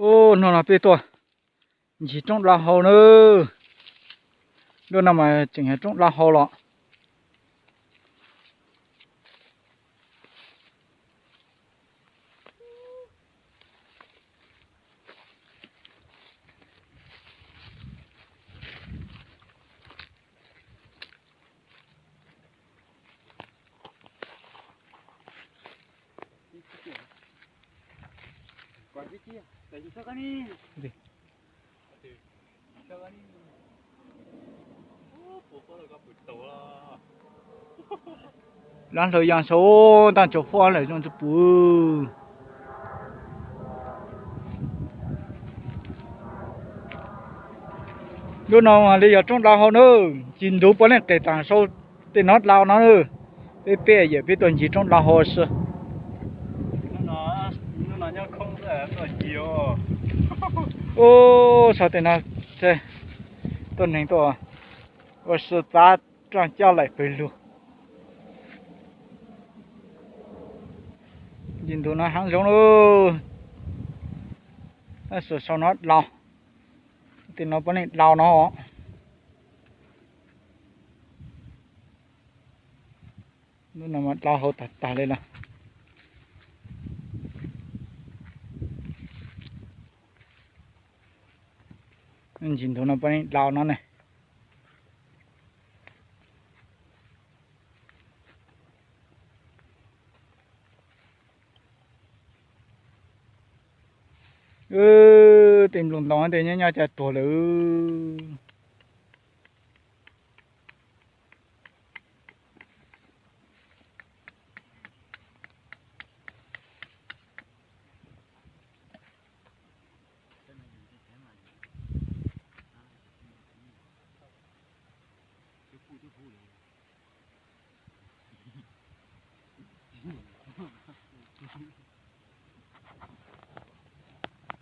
Ub, hnub no peb tuaj ncig roob dlawb hau nawb. Lub no mas tseem yog roob dlawb hau los. Dab hlawv yog sau ntaj tsaus fuab lawm zoo tsis pum. Lub no li yog roob dlawb hau na, ncig ntug puav leej qes taag sau tej no dlawb no na. Peb peb yawm peb tuaj ncig roob dlawb hau xwb. Ub, sau tej no, tuaj neeg tuaj ua si txav roj coj laim pawg lug. Ncig ntug no heev zoo lawm. Tab sis sau no dlawb, tej no puav leej dlawb no. Lub no mas dlawb hau tag tag li lawm. Ncig ntug no puav leej dlawb no ne. Tej nplooj ntoo tej nyob nyob cas tuag lawm.